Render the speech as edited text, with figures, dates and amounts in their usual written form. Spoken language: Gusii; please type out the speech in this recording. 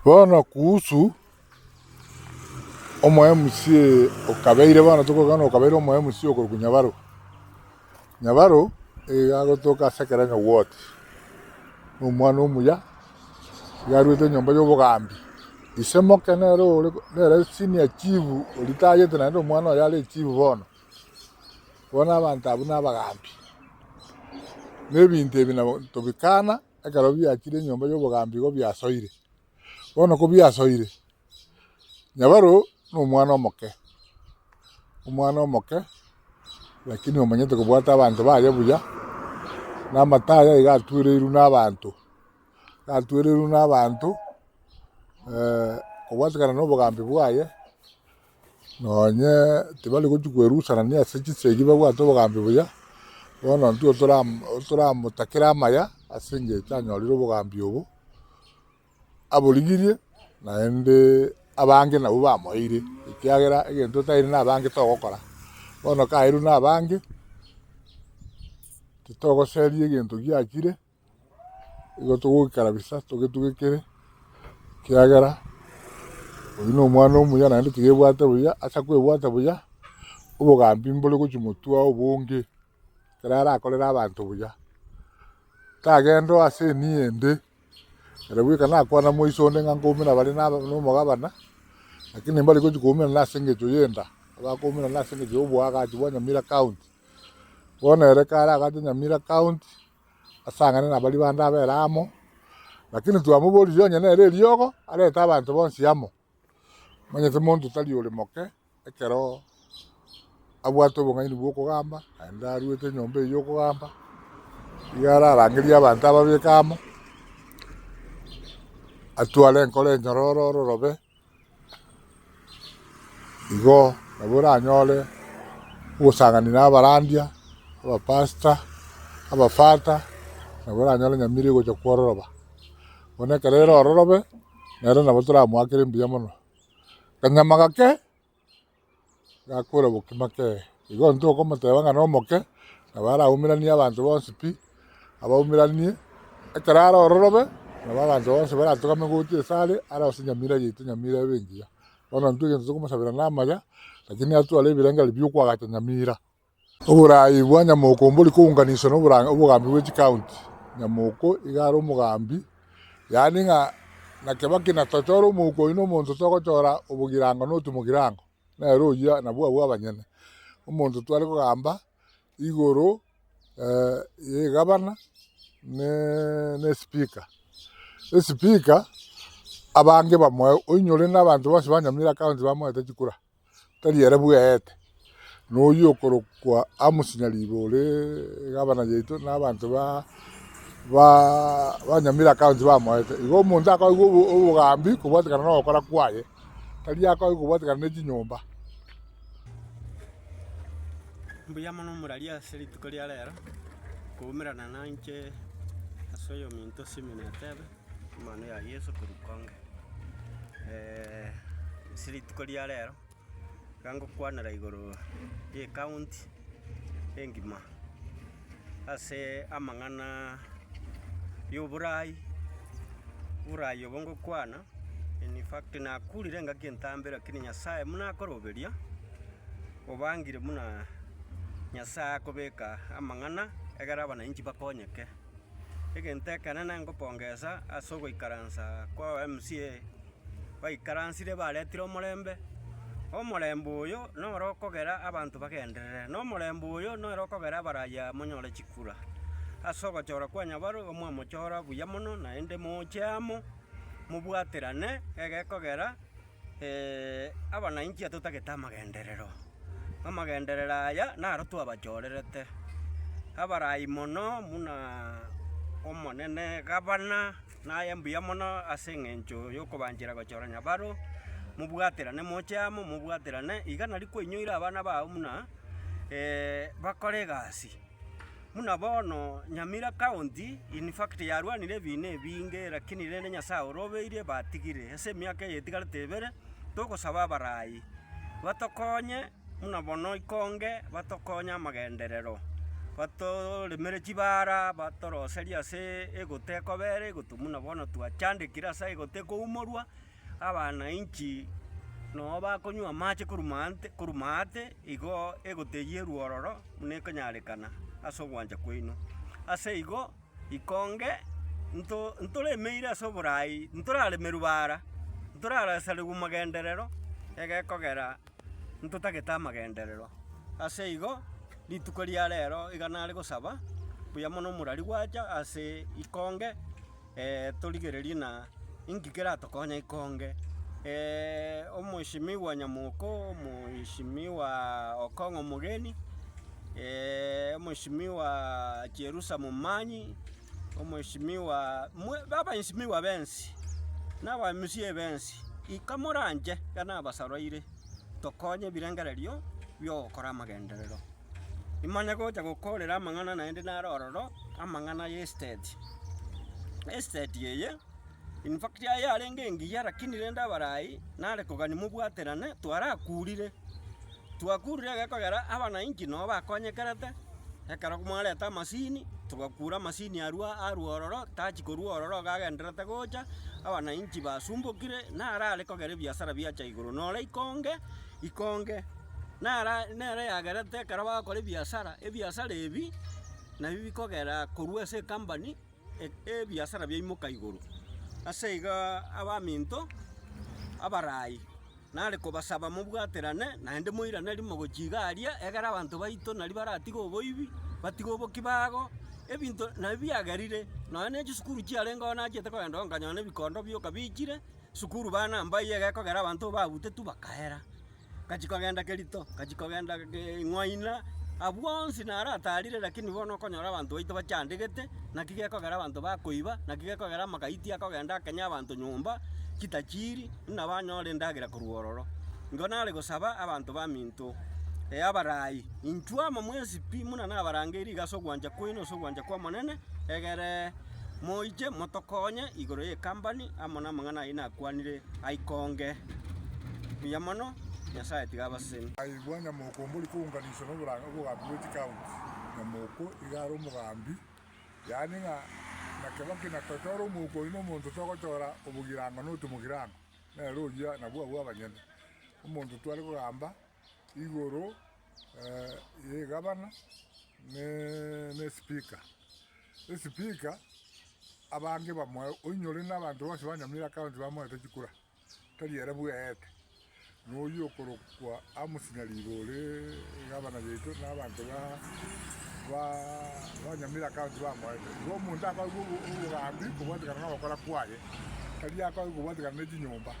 Bono kuhusu omo MCA okabeire bono tokogana okabeire omo MCA okorokwa Nyabaro. Nyabaro iga agotoka ase ekerenyo ward, na omwana omuya, iga arwete enyomba ya obogambi. Ise moke nere ore nere senior chief oritayete naende omwana oye are echief bono. Bono abanto abwo na abagambi, na ebinto ebi nabo tobikana. Ekero biachire enyomba y'obogambi igo biasoire. Bono kobiasoire, Nyabaro nomwana omoke, omwana omoke lakini omanyete kobwata abanto baye buya, na amato aya iga atwereirwe na abanto, iga atwereirwe na abanto kobwatekana na obogambi bwaye. Nonye tibari gochia kwerusanania ase chisegi babwate obogambi buya, bono intwe toram toramotakere amaya ase engencho anyorire obogambi obo, aborigirie naende abange nabwo bamoeire, ekiagera egento otaeire na abange togokora. Bono kaeirwe na abange, titogoseria egento giachire. Igo togoikara bisa togetugekere, ekiagera oyio na omwana omuya naende tiga ebwate buya, ase akoebwata buya, obogambi mbore gochia motwe ao obonge, ekero arakorere abanto buya. Tagenda oo ase enia ende, ere bweka nakwana moiso onde ng'a nkoumera bare na aba na omogabana, lakini mbari gochia koumerana ase eng'encho ya enda, bakoumerana ase eng'encho ya oboagachi bwa Nyamira county. Bono ere kare agache Nyamira county. asang'ane na baria bande abere amo, lakini twamoboririe onye nere eriogo, arete abanto bonsi amo. Omanyete monto tari ore moke, ekero abwate obong'aini bwa okogamba, naende aruete enyomba eywo ya okogamba, iga ararangerie abanto ababeke amo, atware enkoro enyororo ororobe. Igo nabo oranyore ogosang'ania na abarandia, abapastor, abafata, nabo oranyore nyamira egocha kwororoba. Bono ekero ere ororobe, nere nabo toramoakere mbuya mono. Kanyama gake. Gakora bokima kee. Igo ntokomoteba ng'a nomoke, nabo araumeranie abanto bonsi pi, abaumeranie, ekero are ororobe, nabo abanto bonsi baratogame gocha ase are, arose nyamira yaito nyamira ebe engiya. Bono intwe egento tokomosabera namaya, lakini atware ebirengererio bia okoagacha nyamira. Oboraai bwa Nyamoko mbori kounganiswa na obora obogambi bwe chikaunti. Nyamoko iga are omogambi, yaani ng'a na Kibaki na tochore omouko oyio na omonto togochora obogirango not mogirango, nere oyio nabwo abwo abanyene. Omonto tware kogamba igoro ya egavana ne na espika. Espika, abange bamoe oinyore na abanto bonsi ba Nyamira county bamoete chikura. tari ere bweete, na oyio okorokwa Amosi Nyaribo ore egavana yaito na abanto ba ba ba Nyamira County bamoete. Igo omonto akoigwa obo obogambi kobwatekana na ogokora kwaye, tari akoigwa kobwatekana ne chinyomba. Mbuya mono omoraria ase rituko ria rero, koumerana nainche ase oyominto Simeon Etebe. Amang'ana ya Yeso korwa Konge. Ase rituko ria rero, iga ngokwanera igoro ya ecounty engima, ase amang'ana ya oborai, oborai obo ngokwana, in fact nakurire engaki entambe lakini Nyasaye buna akoroberia, obangire buna Nyasaye akobeka amang'ana egere abananchi bakonyeke. Egento ekenene ngopongesa ase ogoikaransa kwa MCA, baikaransire baretire omorembe, omorembe oyo noro okogera abanto bagenderere, na omorembe oyo noro okogera abarayia monyore chikura. Ase ogochora kwa nyabaro igo mwamochora buya mono naende moche amo, mobwaterane egekogera. Abanainchi totagete amagenderero, amagenderero aya naro twabachorerete, abarai mono buna omonene gavana, naye mbuya mono ase eng'encho ya okobanchera gochora nyabaro, mobwaterane moche amo mobwaterane, iga naria kwainyoire abana bao buna bakore egasi. Buna bono Nyamira County in fact yarwanire ebina ebinge lakini rende Nyasaye orobeirie batigire ase emiaka eye etigarete ebere, togosaba abarai batokonye buna bono ikonge batokonye amagenderero. Batoremere chibara, batoroserie ase egoto ekobera, egoto buna bono twachandekire ase egoto ekoumorwa, abanainchi noo bakonywa amache korwa maate korwa maate, igo egoto eywo erwe ororo buna ekonyarekana ase ogwancha kwaino. Ase igo, ikonge nto ntoremeire ase oborai, ntoraremerwa bara, ntorarasarigwa magenderero, egekogera ntotagete amagenderero. Ase igo, rituko ria rero iga nare gosaba, mbuya mono omorari gwacha ase ikonge torigererie na inki keratokonye ikonge. Omweshimiwa Nyamoko, omweshimiwa Okong'o Omogeni, omweshimiwa Cherusa Momanyi, omweshimiwa mwe abaeshimiwa bensi, na aba MCA bensi, ika moranche iga nabasaroire. Tokonye ebirengererio bi'ogokora amagenderero. Imanye gocha gokorera amang'ana naende naro ororo, amang'ana y'estate. Estate eye, in fact aye yarenge engiya lakini rende abarai nare kogania mobwaterane twarakurire, twakurire egekogera abanainchi nabo bakonyekerete, ekero mwareta amasini, togakura amasini arwa arwa ororo, tachi korwa ororo iga agendererete gocha, abanainchi basumbokire, naro are kogera ebiasara biacha igoro, nore ikonge, ikonge, nara nere yagerete ekero bagokora ebiasara, ebiasara ebi, nabio bikogera korwa ase ecompany, ebiasara biaimoka igoro. Ase igo abaminto, abarai. Nare kobasaba mobwaterane, naende moirane rimo gochia iga aria, egere abanto baito nario baratige oboibi, batige obokibago, ebinto nabio biagerire, nonya ne chisukuru chiarenge oo nachiete kogenda oo nkanyora na ebikondo bioka biichire, sukuru bana mbaiyia egekogera abanto babutetwe bakaera. Ngachia kogenda kerito, ngachia kogenda ng'waina, abwo bonsi naratarire lakini bono okonyora abanto baito bachandegete, naki gekogera abanto bakoiba, naki gekogera amagaiti akogenda akenya abanto nyomba, chitachiri, buna banyore endagera korwa ororo. Igo nare gosaba abanto baminto, abarai, intwe amo mwensi pi buna nabarangeiri iga ase ogwancha kwaino ase ogwancha kw'Omonene, egere moiche motokonye igoro y'ecompany amo namang'ana ayio nakwanire aikonge. Mbuya mono, Nyasae tiga abasesenie. Aigwa Nyamoko mbori kounganishwa noboranga obogambi bwe chikaunti. Nyamoko iga are omogambi, yaani ng'a na Kebaki na tochore omouko oyio nomonto togochora obogirango not mogirango, nere oyio nabwo abwo abanyene. Omonto tware kogamba igoro ya egavana ne espika. Espika abange bamoe oinyore na abanto bonsi ba Nyamira county bamoete chikura. tari ere bweete, noyio okorokwa Amosi Nyaribo ore gavana yaito na abanto ba ba Nyamira County bamoete. Igo omonto akoegwa obogambi kobwatekana nogokora kwaye, tari akoegwa kobwatekana ne chinyomba.